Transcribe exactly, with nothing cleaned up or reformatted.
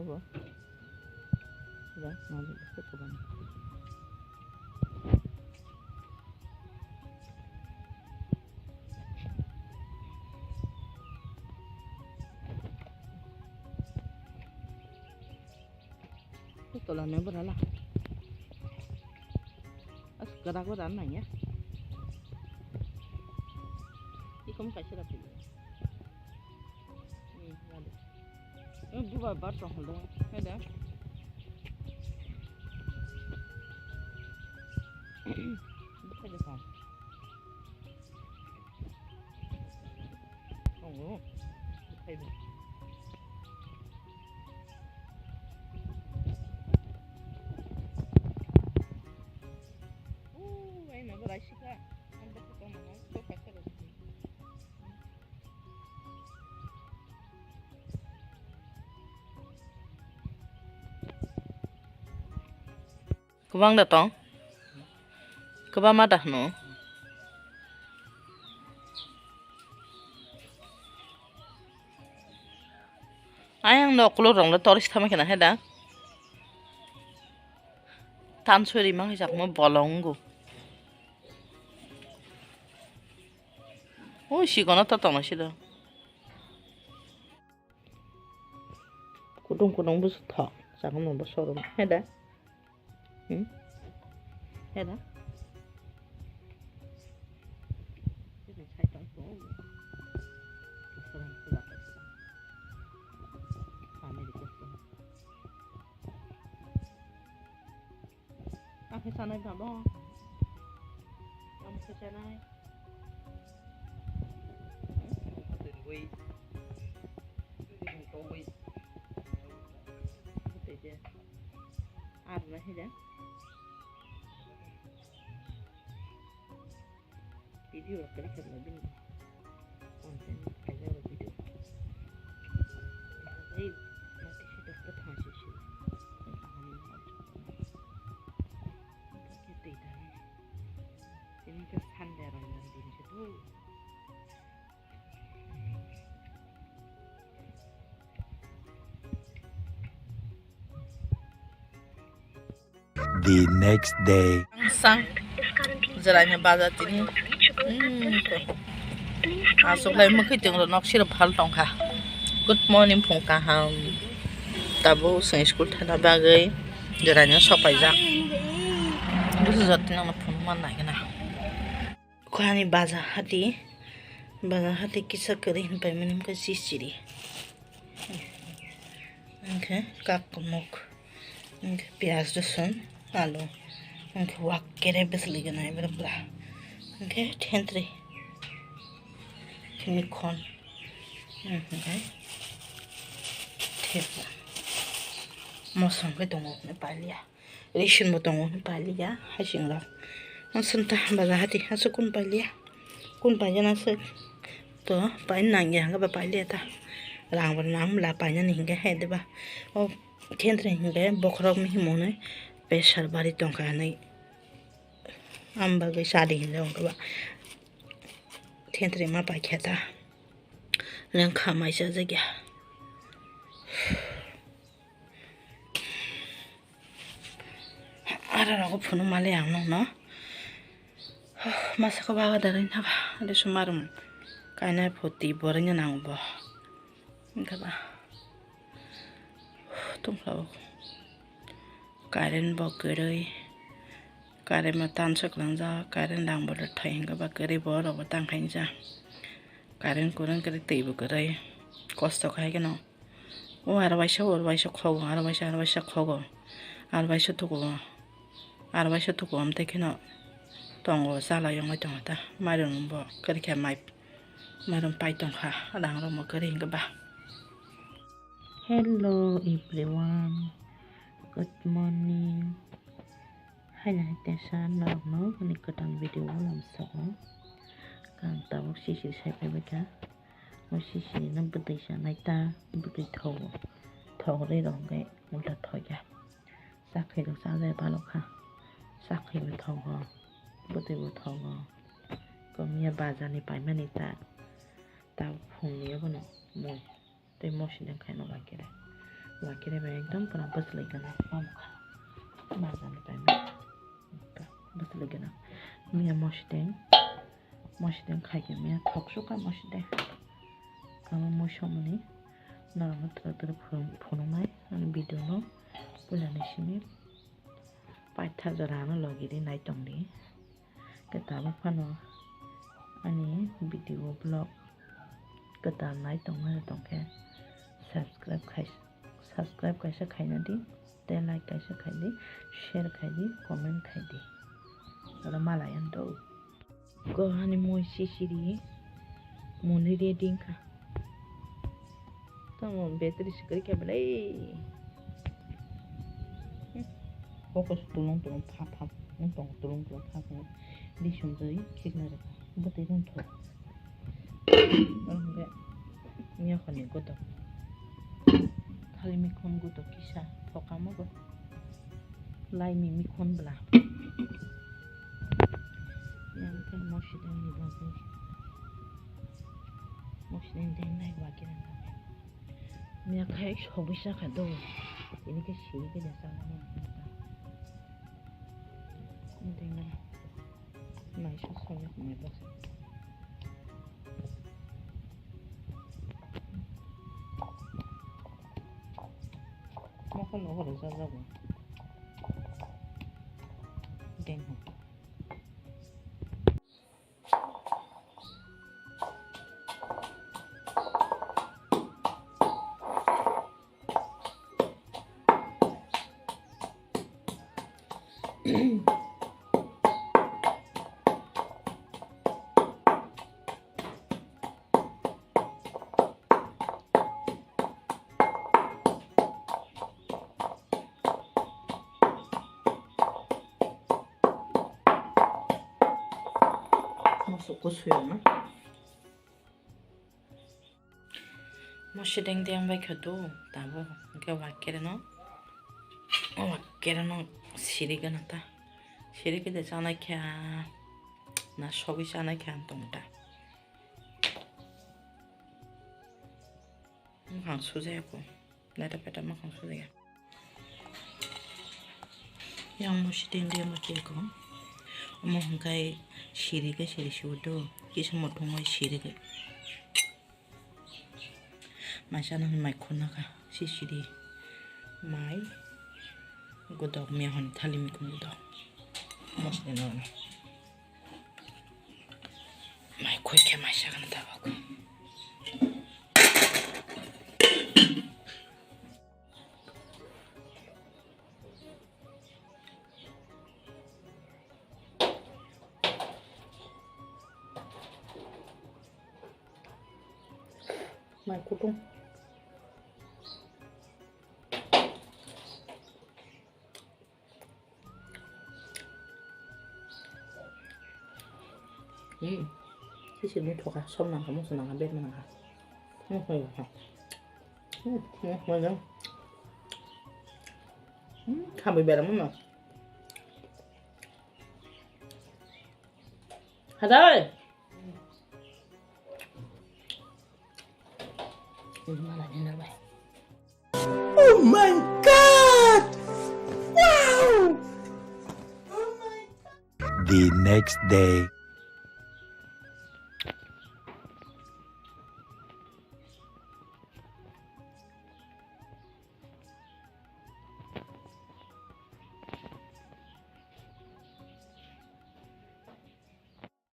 Bo. Ba, ma bo ko ko ba. Tola ne bora la. As kada ko dan nang ya. Ikom kaisa ra pili. Hmm, ya de. Eh, bubar bar tong hal dong. Heda. Buka de kan. Oh, buka de. Oh, ay na berai sika. Ang bakal tong na. Buka de. Kwbang da tong? Kwbangma da hwno? Ayang no ukulok rong le tor si thama khe na he da. Tan suri mang jak mo bolong go. O si kono to tong si do. Kudung kudung bwswk thok, chakma bo sorom. He da? Hmm? He da? Chini sai tong kho. Sorom se ba. Family ko. Ang khe chanai ba bo. Ang khe chanai. Ar na hida. Video rok kari kari bini. Content kari kari video. Hei, mati si doktor thang si si. Aham ni hal. Ini ke Sunday rong yang din si tu. The next day. Sang, jelaini baja tini. Hmm, aswk lai mwkhwi tong rok nok siro phal tongkha. Good morning phung kaham. Tabuk swng school thana bagwi jelaini sopaijak. Busu jatini ano phunukma naikhe na. Khani baja hati, baja hati kisa kwrwi hinwi paimani wngkha chichiri. Wngkhe kakumuk, wngkhe piyaj, rosun, alu, wngkhe wak kere bwswlwi gwnang iborok bwla. Wngkhe thentwrwi, khini khon, wngkhe thepla. Moso wngkhe tongo hwnwi pailiya. Ration bo tongo hwnwi pailiya haisingrok. Aswk ta baja hati aswk kun pailiya. Kun paijana aswk to paina nangya hwnkhe ba pailiya ta. Rang bo nang mla painani hinkhe hai diba. O thentwrwi hinkhe bokhorok mihimung nwi pressure bari tongkha hinwi. Am bagwi chadi hinwi hwnkhe ba. Thentwrwi ma paikha ta. Lengkha mai chajakya. Aro rogo phunuk mali ang nokno. Masa ko baga darwi na ba. Ade sumarum. Kainai phuti borwi no nango bo. Wngkha ba. Tungkha bo. Current bo kwrwi. Current bo tansa kwlangjak. Current dang bo rwthai hwnkhe ba kwrwi bo rok bo tang khainjak. Current kurang kwrwi twi bo kwrwi. Kosto khai kheno. O aro waisa, oro waisa khogo, aro waisa, aro waisa khogo, aro waisa tukugo, aro waisa tukugo, amtwi kheno tongo, chala yongwi tongo ta, mairum bo kwrwikha, mai, mairum pai tongkha, rang rokbo kwrwi hinkhe ba. Hello everyone, good morning. Haino hai teisa norokno ani kwtal video o lamsao. Ang tabuk sisiri sai phaibaikha. O sisiri no bwtwi chanai ta, bwtwi thogo. Thok rwi rok hwnkhe ulta thokya. Chakhi rok chajai balokha. Chakhi bo thogo. Bwtwi bo thogo. Komiya bajar ni paimani ta. Tabuk phungni obono mui. Tei mosideng khaino bai kere. Wakire bai ekdom pura bwswlwi gwnang. Mamkha. Majani pai ma. Bwswlwi gwnang. Miya mosideng. Mosideng khai khe miya thok sukha mosideng. Amo moisomani norokno twrwk twrwk phunuknai ani video no puila ni simi paitha jora ano logi di nai tongdi. Khe tabuk phano ani video vlog kwtal nai tongmani tongkhe subscribe khai, subscribe kaisa khaina di, tei like kaisa khai di, share khai di, comment khai di. Oro malai ang do. Go hani moi sisiri muni ready wngkha. Tamo battery sikri khe belai. Focus tulung tulung pha pha. Wng tong tulung tulung pha pha. Di sumjoi khikna rwkha. Bwtwi rung thok. Oro hwnkhe miya khani godo. Thali mikhon godo kisa thokamo bo. Laini mikhon bwla. Yang khe mosideng ni bagwi. Mosideng deng nai bagwi rang kha. Miya khai sogwi cha kha do. Tini khe siri khe da cha nai. Deng nai. Mai sa sogwi mai baksa. Mokol no horo jajago. Deng ho. Masuk ko suyana. Mosideng deng bai kha do, tabuk hwnkhe wakereno, wakereno siri gana ta. Siri khe de chanai kha, na sogwi chanai kha ang tong ta. Mwkhang sujaya ko, leta peta mwkhang sujaya. Yang mosideng deng bai kha ko, omo hwnkhe siri khe siri sudo, kisa muthungwi siri khe. Mai chana hwn mai khorna kha, sisiri mai godok miya hwn thali mikhun godok. Mosni no mai khoi khe mai chana tabuk. Mai kutung. Hmm. Sisiri ni thoka, som nangkha, musu nangkha, bed nangkha. Hmm, hmm, hmm. Hmm, hmm, hmm, hmm. Hmm, khambai bera mano. Hadai. Oh my God! Wow! The next day.